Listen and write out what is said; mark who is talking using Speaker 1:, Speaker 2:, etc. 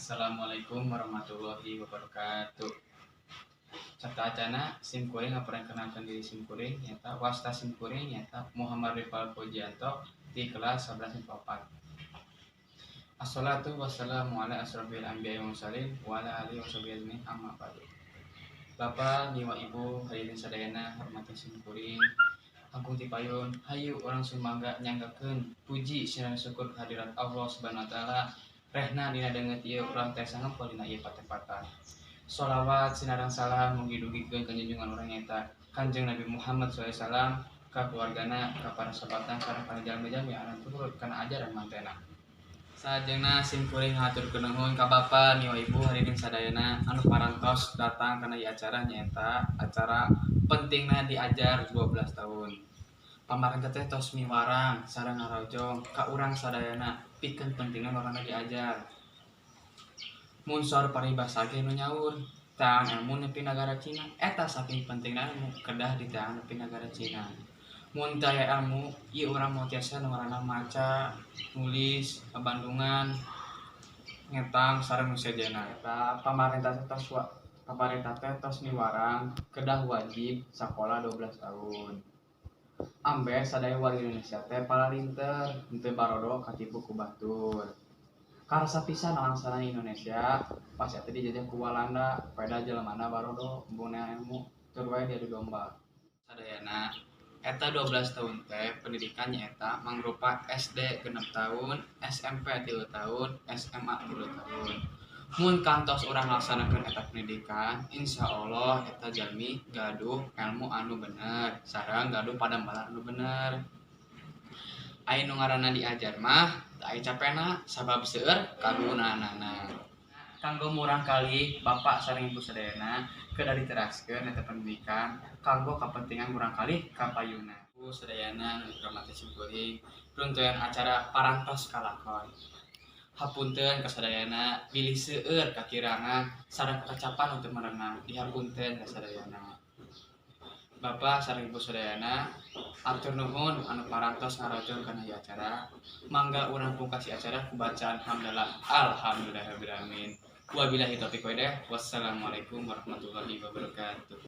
Speaker 1: Assalamualaikum warahmatullahi wabarakatuh. Sateuacanna sim kuring ngaperkenalkeun diri sim kuring, nyaeta wasta sim kuring nyaeta Muhammad Rifal Pujianto di kelas 11 MIPA 4. Assalatu wassalamu ala asrofil anbiya'i wal mursalin wa ala alihi washabihi ajmain, amma ba'du. Bapak miwah Ibu hadirin sadayana, hormati sim kuring. Langkung ti payun, hayu urang sumangga nyanggakeun puji sareng syukur kehadirat Allah Subhanahu wa Taala, rehna dina danget ieu urang tiasa ngempel dina ieu patempatan. Sholawat sinareng salam mugi dugikeun ka junjungan urang, nyaeta Kanjeng Nabi Muhammad SAW, ka keluargana, ka para sahabatna, sareng kana jalmi-jalmi anu turut kana ajaran mantena. Sajengna sim kuring haturkeun nuhun ka Bapak miwah Ibu hadirin sadayana anu parantos datang kana ieu acara, nyaeta acara pentingna diajar 12 tahun. Pamarentah teh tos miwarang sareng ngarojong ka urang sadayana pikeun pentingna urangna diajar. Mun saur paribasa ge nu nyaur, teangan ilmu nepi nagara Cina. Eta saking pentingna ilmu kedah diteangan nepi nagara Cina. Mun teu aya ilmu, ieu urang moal tiasa nu ngaranna maca, nulis, ngabandungan, ngetang sareng nu sejenna. Eta pamarentah teh tos pamarentah teh tos miwarang kedah wajib sakola 12 tahun. Ambeh sadaya warga Indonesia teh palalinter, henteu barodo katipu ku batur. Karasa pisan alangsana Indonesia pas eta dijajah ku Walanda, peda jelemana barodo, embung neangan ilmu, tur wae diadu domba. Sadayana eta 12 tahun teh pendidikan nyaeta mangrupa SD 6 tahun, SMP 3 tahun, SMA 3 tahun. Mun kantos urang ngalaksanakeun eta pendidikan, insyaallah eta jalmi gaduh ilmu anu bener sareng gaduh padamalan anu bener. Aya nu ngaranna diajar mah teu aya capena, sabab seueur kagunaanana. Kanggo murangkalih Bapak sareng Ibu sadayana, kedah diteraskeun eta pendidikan kanggo kapentingan murangkalih ka payuna. Ibu sadayana nu dihormati sim kuring, runtuyan acara parantos kalakon. Hapunten kasadayana bilih seueur kakirangan sareng kakacapan untuk merenang, dihapunten kasadayana. Bapak sareng Ibu sadayana, atur nuhun anu parantos ngarojong kana ieu acara. Mangga urang pungkasi acara ku bacaan hamdalah. Alhamdulillahirabbil alamin. Wabillahi taufiq wa hidayah. Wassalamualaikum warahmatullahi wabarakatuh.